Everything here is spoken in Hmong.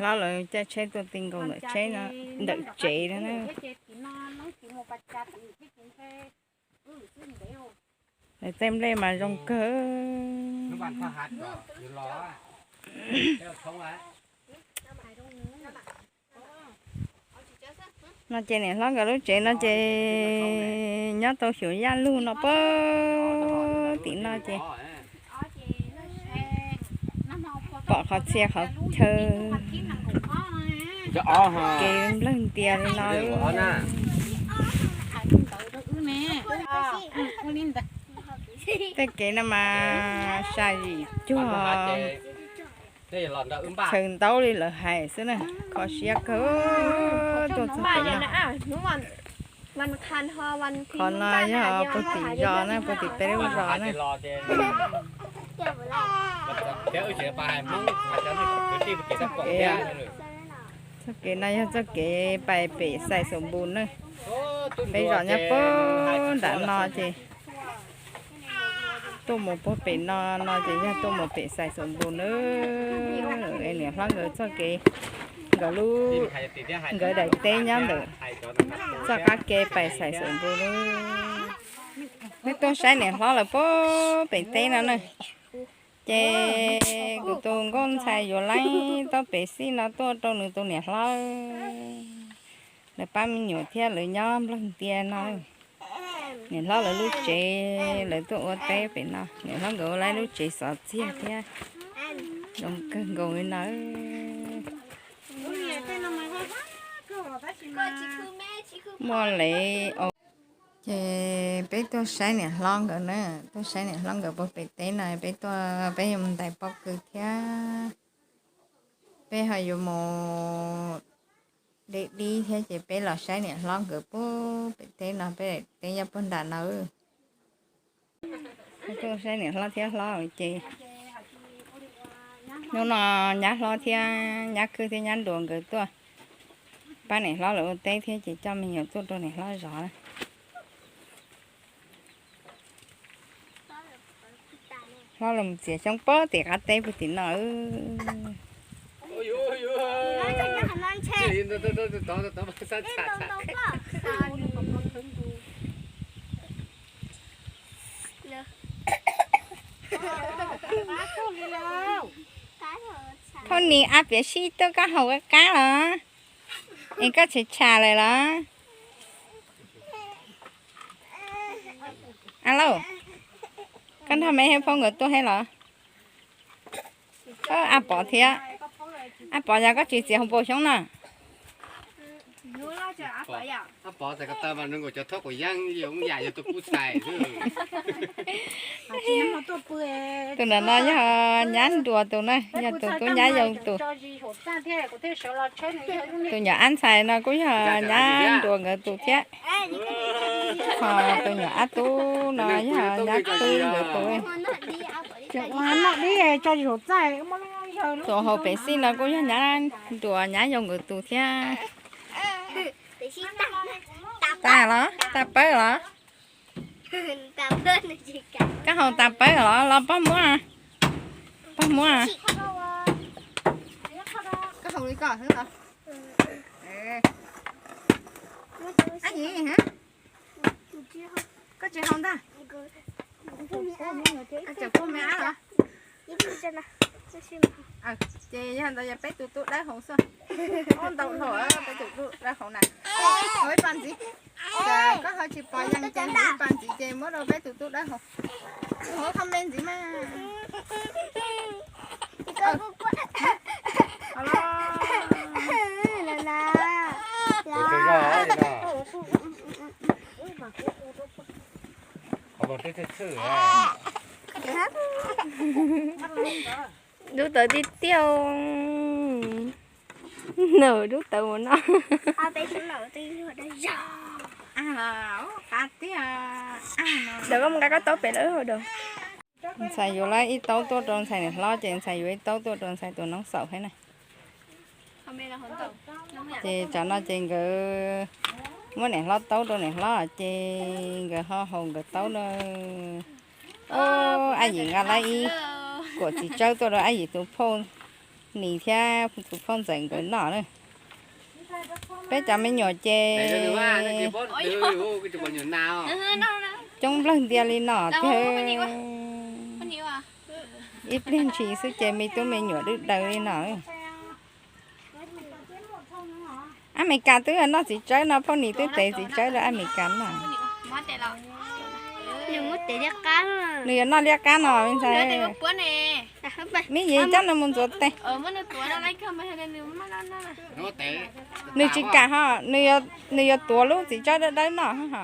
Hlob lawv caij tsheb tuaj ti nkaus ntawm tsheb no, ntawm tsev no na. Lawv tej nplej mas zoo kawg. No ces niam hlob nkawd lub tsev no ces nyob tau xyuas yaj lug no puag tim no ces pom qhov txhia qhov chaw kev nplawg ntias li no. Tej kev no mas sa yim cuag chaw ntaub li lawv hais xwb na. Kho siab kawg tuaj txog pem no. Qhov no yog puag tim zos na, puag tim peb lub zos na. Txoj kev no yog txoj kev pais pem Xais Xus Npus na. Peb zos nyob puag nram no ces tuaj mus puag pem no, no ces yog tuaj mus pem Xais Xus Npus na. Es niam hlob nkawd txoj kev, nkawd lub, nkawd daim teb nyob ntawm txoj qab ke pais Xais Xus Npus na. Neb tuaj saib niam hlob lawv puag pem teb no na. Ces kuv tus nkauj ntxhais yuav laib tau pem xij no tuaj rau nws tus niam hlob. Lawv pab me nyuam thiab lawv nyob nplawg ntias no. Niam hlob lawv lub tsev, lawv tuaj ua teb pem no. Niam hlob nkawd ua laib lub tsev xov txiag thiab zoo kawg nkaus li no. Muaj lev. Ces peb tuaj saib niam hlob nkawd na, tuaj saib niam hlob nkawd puag pem teb no, peb tuaj, peb yuav mus ntais pob kws thiab peb ho yuav mus de dib thiab ces peb los saib niam hlob nkawd puag pem teb no, peb daim teb nyob puag nram no. Tuaj saib niam hlob thiab hlob ces hnub no nyab hlob thiab nyab khwb thiab nyab nruas nkawd tuaj pab niam hlob lawv ua teb thiab ces coj me nyuam tuaj rau niam hlob zov. Hlob los txiav xyoob puag tim qab teb puag tim no. Thauj nis, ab piam sij tuaj koj haus qab qab los? Es koj tsham tsham lawm los? Ab lauj, koj nrog me Hej Phoob nkawd tuaj thiab los? Ab Pov thiab. Ab Pov, yog koj tsis txiav hauv paus xyoob na. Tus ntawm no yog nyab nruas tus na, yog tus tub nyab yoo tus. Tus nyuam ab ntxhais no kuj yog nyab nruas nkawd tus thiab. Ho tus nyuam ab tub no yog nyab khwb nkawd tus. Tus haus pem xij no kuj yog nyab nruas nyab yoo nkawd tus thiab. Tag los? Tag pawb los? Koj haus tag pawb los? Los pog muab, pog muab. Koj haus li ko xwb los? Ab, koj tsis haus ntag. Tseem pub me ab los? Ces yog ntawd yog peb tus tub dawb haus xwb. Ub, ntau dhau, peb tus tub dawb haus na. Haus ib pas ntxiv. Koj ho tsis pom yees ces ib pas ntxiv ces muab rau peb tus tub dawb haus. Haus ib qho me ntxiv mas. Dub tawv tiag tiag. Nws dub tawv ua no. Lawv koj mus nqa koj taub pem lawm hauv daws. Ntxhais yuav lawm ib taub tuaj rau ntxhais niam hlob ces ntxhais yuav ib taub tuaj rau ntxhais tus noob xaum thiab na. Ces tsam no ces nkawd muab niam hlob taub rau niam hlob ces nkawd ho haus nkawd taub na. Ab yim nqa lawm ib kuam txiv tsawb tuaj rau ab yim tus phauj. Nim thiab tus phooj ywg nkawd noj na. Peb cov me nyuam ces coob nplawg ntiag li no thiab. Ib pliag ntshis xwb ces me tub me nyuam dwb daws li no. Amelikas twb noj txiv tsawb no, phooj ywg twb tev txiv tsawb rau Amelikas noj. Nws yuav noj liab qab no me ntxhais. Me yim coj nws mus ntxuav tes. Nws tsis kam ho, nws yuav tuav lub txiv tsawb dawb dawb noj ho.